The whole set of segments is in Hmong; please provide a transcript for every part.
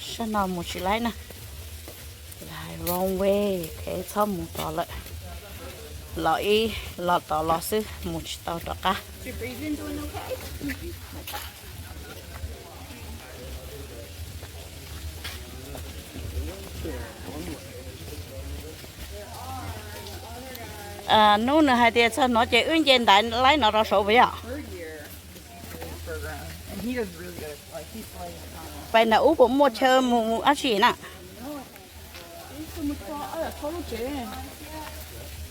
Sab no mus tsis laib na. Wrong way, ok, txhob mus tod lawm. Los ib los tod los xwb, mus tsis tau rov qab. Hnub nws hais tias txog no ces wb nce ntaiv laib no rau saud puas yog? Pais nram ub puas muaj chaw mus dab tsi na?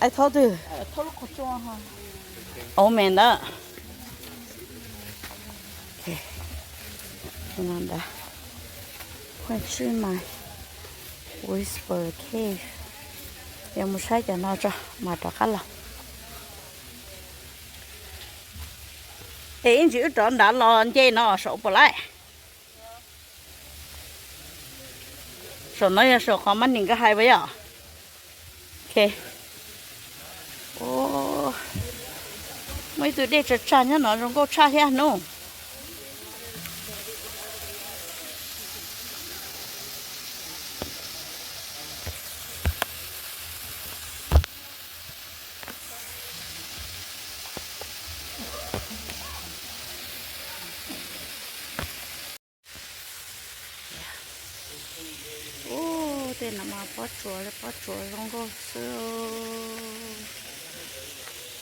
Ai thaub twg? Ov me ntawd. Ntawd, Whisper Cave. Yog mus saib cov no tso mas rov qab los. Es ib ntsis wb rov nrad los nce no saum puas laib? Saum no yog saum qhov mas nim nkawd hais puas yog? Ok. Muaj ib tug dej tsag tsag nyob no zoo nkauj tshaj thiab hnub. Ub, tej no mas pob tsuas, pob tsuas zoo nkauj xwb.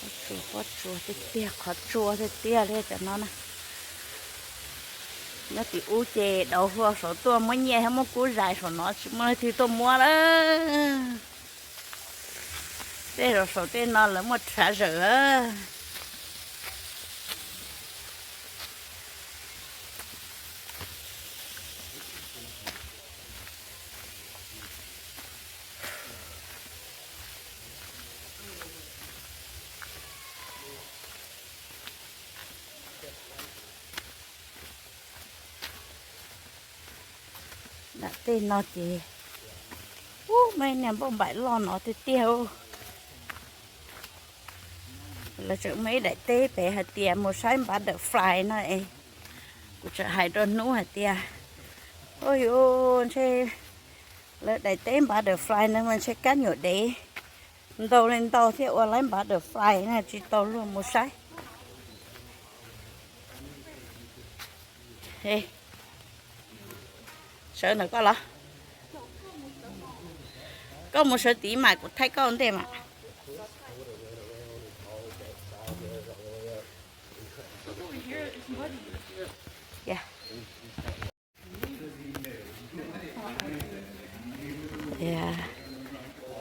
Pob tsuas, pob tsuas tiag tiag, qhov tsua tiag tiag li cov no na. Nyob tim ub ces dauv hlo saum tuaj muab nyiaj thiab muab kub zais saum no tsis muaj leej twg tuaj muab lawm. Tej zaum saum tej no lawv muaj rhav zawm. Nram tej no ces, ub, muaj niag npauj npaim loj no tiag tiag. Lawv tseem muaj ib daim teb pem hais tias mus saib butterfly no es, kuv tseem hais rau hnub hais tias, ua yuav ntshe lawv daim teb butterfly no mas ntshe kab nyuam dev ntau li ntau thiaj ua laib butterfly na, tsis tau luag mus saib. Sawv ntawm koj los? Koj mus sawv tid mas kuv thaij koj ua ntej mas.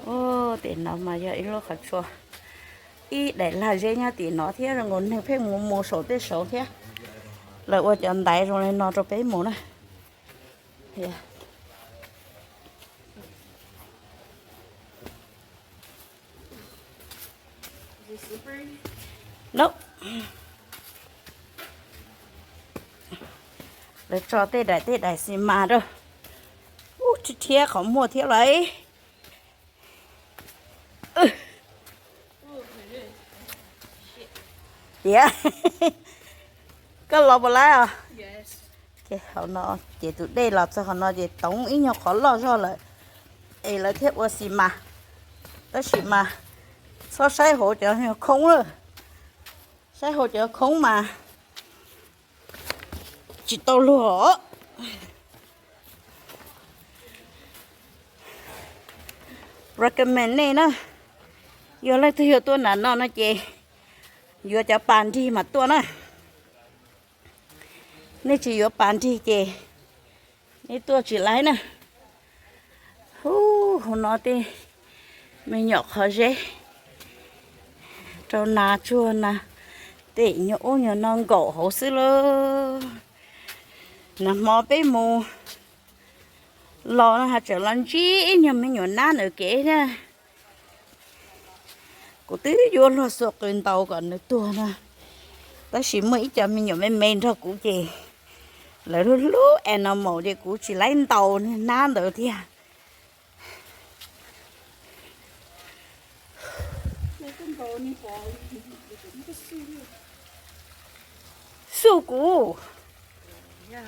Ub, tim no mas yog ib lub qhov tsua, ib daim lag zeb nyob tim no thiab zoo nkaus neeg pheej mus mus saum tej saud thiab. Lawv ua cov ntaiv zoo li no rau peb mus na. Nope. Lawv tso tej daim tej daim xi mas rau. Ub, rhiab qhov muag thiab lauj. Tiag, koj los puas laib os? Hauv no ces tus dej los txog qhov no ces toov ib nyuag qhov loj zog lawm, es lawv thiaj ua xi mas. Tab sis mas txhob saib hauv cov khoob lawm, saib hauv cov khoob mas tsis tau luag. Recommend nej na, yog leej twg yuav tuaj nram no no ces yuav cov pas nrig mas tuaj na. Nej tsis yuav pas nrig ces nej tuaj tsis laib na. Ub, hauv no tej me nyuam qhov zeb rau nas tsuag na, tej nyuag ub nyuag no nkaum hauv xwb lauj. Nag hmo peb mus los no has tseem los ntsib ib nyuag me nyuam nab ntawm kev thiab. Kuv twb yuav luag xuas qws ntaus kom nws tuag na, tab sis muaj ib co me nyuam me me nrog kuv ces lawv hlub hlub animal ces kuv tsis laib ntaus niag nab ntawd tiag. Xub kuv. Yog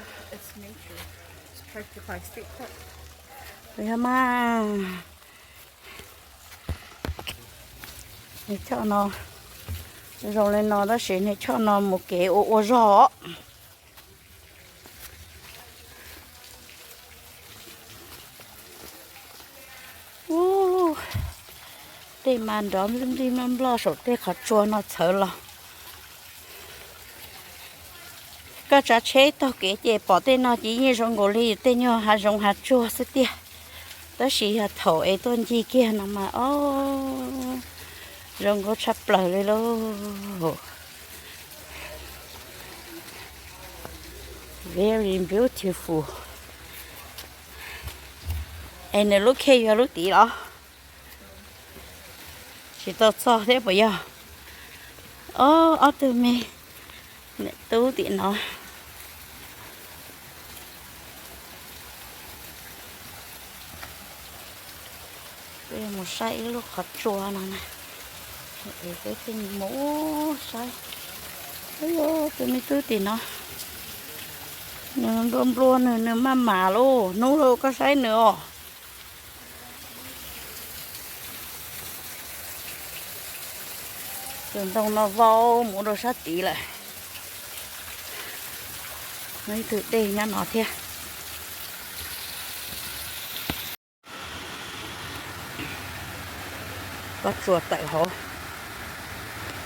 mas, nws choj no, zoo li no tab sis nws choj no mus kev ua ua zog. Ub, tej mas nrov nplij nplij nploj nploj saum tej qhov tsua no txhawv los. Koj tsav tsheb taug kev ces pom tej no ces yeej zoo nkaus li tej nyuag hav zoov hav tsuag xwb tiag. Tab sis yog thaum es tuaj ncig kiag no mas, o, zoo nkauj tshaj plaws li lauj. Very beautiful. Es nws lub khej yog lub tid los? Tsis tau txog thiab puas yog? O, ob tug me niam tub tim no. Peb mus saib ib lub qhov tsua no na. Es peb thiaj mus saib. Ub, tus me tub tim no, nws nplua nplua nws, nws maj mam lauj, hnub lauj koj saib nws os. Tus ntoo no vau mus rau sab tid lawm. Muaj ib tug dej nyob no thiab. Pob tsuas tawm hauv,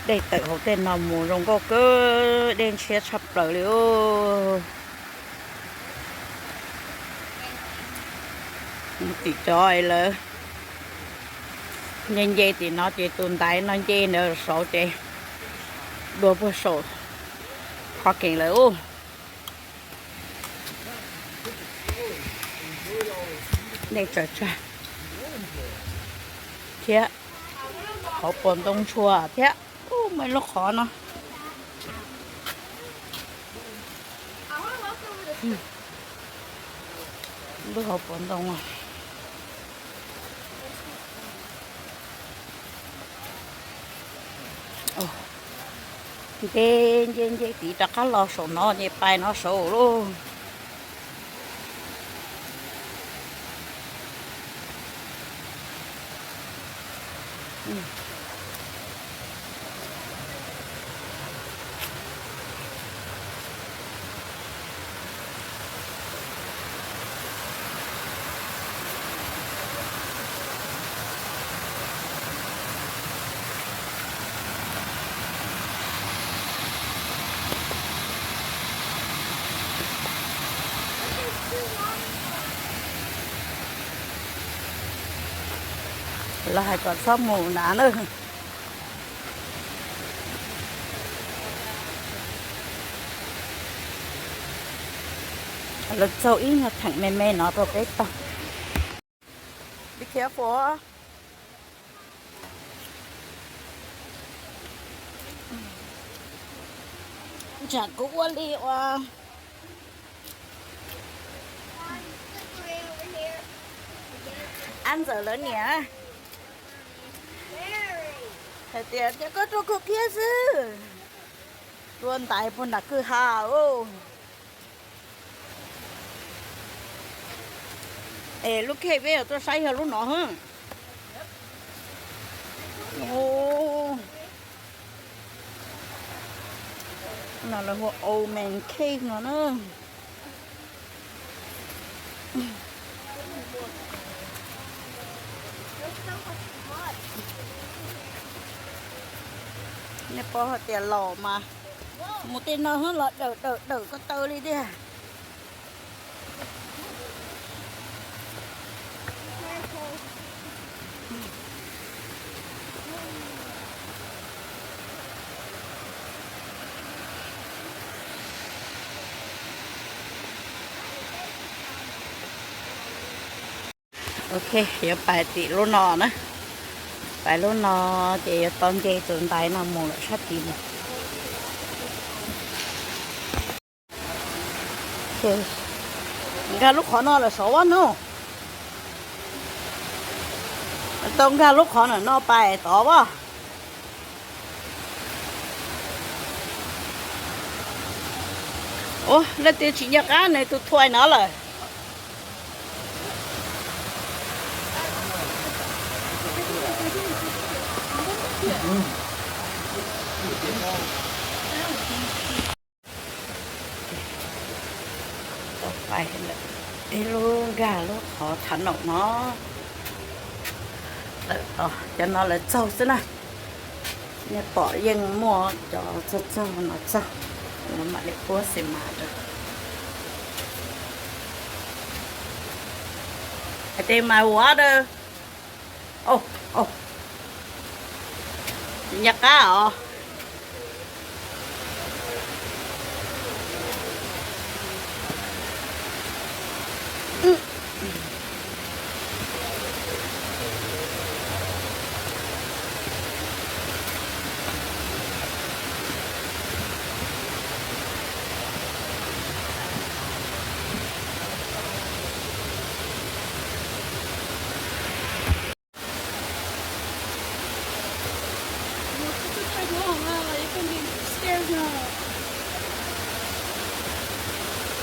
dej tawm hauv tej no mus zoo nkauj kawg, dej ntshiab tshaj plaws li. Tim cov lawv nce nce tim no ces tus ntaiv no nce ntawd saud ces dua puag saum parking lawm. Dej tsaws tsag thiab, hauv paus ntoo ntshua thiab. Ub, muaj ib lub qhov no. Lub hauv paus ntoo. Nce nce nce tid rov qab los saum no ces pais no saud lauj. Lawv hais kom txhob mus nrad na. Lawv txaug ib nyuag theem me me no rau peb taug. Be careful. Tsam kuv ua li ua ab ntxawm lawv niam hais tias, cia koj rau kuv kiag xwb. Tua ntaiv puag nram kwj ha. Es lub khej peb yuav tuaj saib yog lub no. No lawv hu ua Old Man Cave no na. Nej paub hais tias laus mas mus tej no los dawm dawm dawm ko taw li tiag. Ok, yuav pais tim lub no na. Pais lub no ces yuav tau nce tus ntaiv no mus lawm sab tid mus. Nkag lub qhov no lawm saud hnub. Tau nkag lub qhov no pais tod as. Ua, leej twg tsis nco qab nws tus thuais no lawm. Ib lub nkag lub qhov thav naum no, tawm tos cov no lawv txaug xwb na. Nej pom yeej muaj cov txaug txaug no txaug, lawv mam li puab xi mas rau. Hais tias my water. Ov, ov, tsis nco qab os.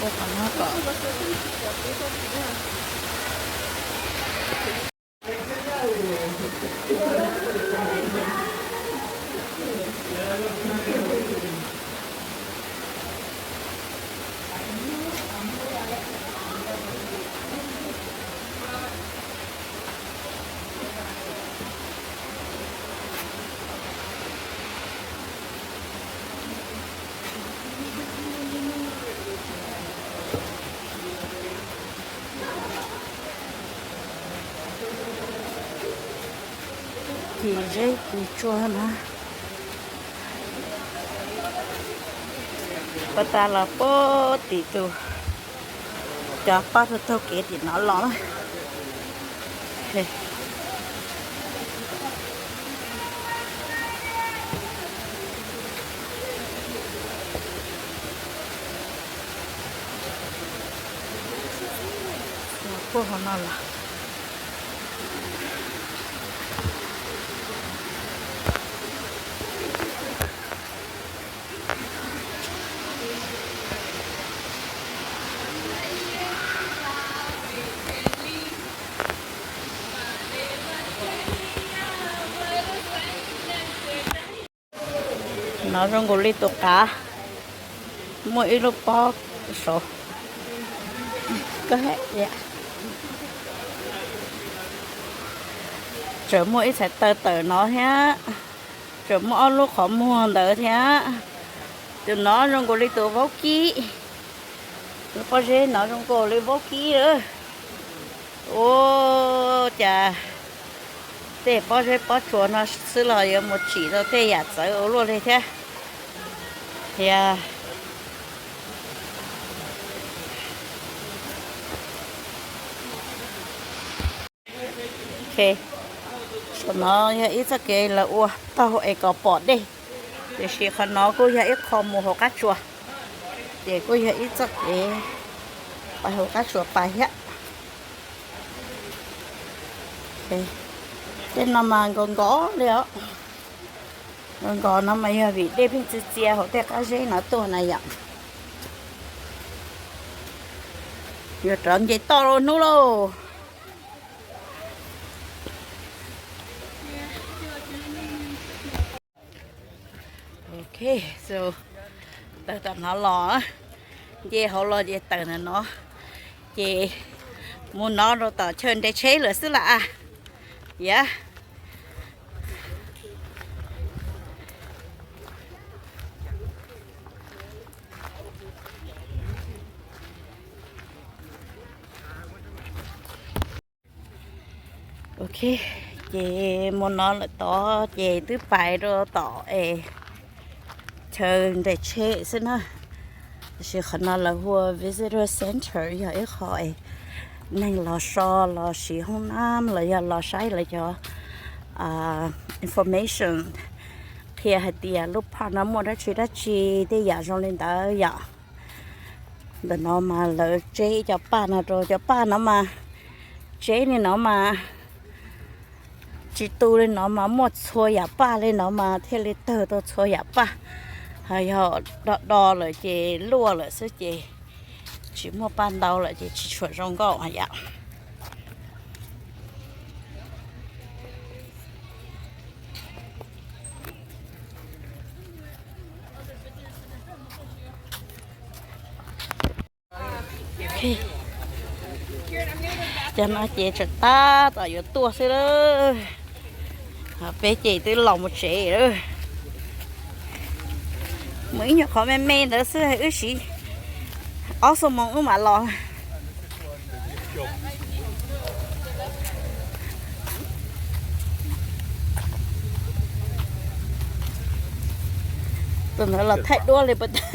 Ua qhov no kom Kis zeb kis tsua na. Pas tas los puag tim tus, cov pab taug taug kev tim no los na. Puag hauv no los. No zoo nkaus li tus qav, muaj ib lub pob saud. Tseem muaj ib txhais taw tawm no thiab, tseem muaj ob lub qhov muag ntawd thiab. Tus no zoo nkaus li tus vaub kib, tus pob zeb no zoo nkaus li vaub kib lawm. Ua cas tej pob zeb pob tsuas no xwb los yuav mus tsim rau tej yam txawv ua luaj li thiab. Yog, ok, saum no yog ib txoj kev lawv ua taug es kom pom dej, tiam sis qhov no kuj yog ib qho mus hauv qab tsuas, ces kuj yog ib txoj kev pais hauv qab tsuas pais thiab. Tej no mas nkos nkos li os. Nkos nkos no mas yog vim dej pheej txia txia hauv tej qab zeb no tuaj na yom. Yuav rov nce toj rau hnub lauj. Ok, so tawm tom no los, nce hauv los ces tawm ntawm no, ces mus no rau tom chaw nres tsheb lawm xwb las as. Yog. Ok, ces mus no lawm tod ces twb pais rau tom es chaw nres tsheb xwb na. Tiam sis qhov no lawv hu ua visitor center, yog ib qho es neeg los so los siv hoob nab los yog los saib lawv cov information, qhia hais tias lub park no muaj dab tsi dab tsi tej yam zoo li ntawd yom. Ntawm no mas lawv tseb cov paj no rau, cov paj no mas tseb li no mas tsis tu li no mas muaj txhua yam paj li no mas thiaj li tawg tau txhua yam paj. Ho yog do do lawm ces luaj lawm xwb ces tsis muaj paj ntau lawm ces tsis tshua zoo nkauj yom. Cov no ces tseem tab tom yuav tuaj xwb lawm. Peb ces twb los mus tsev lawm. Mus ib nyuag qhov me me ntawd xwb wb siv ob xuab moos wb mam los. Tus ntawd los thaij duab li puas tas.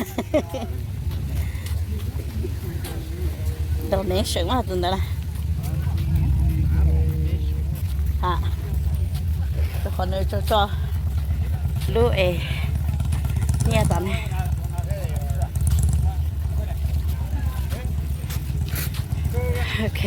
Donation mas tus ntawd na. Tus qhov nws tso tso lub es nyiaj tom ne. Ok.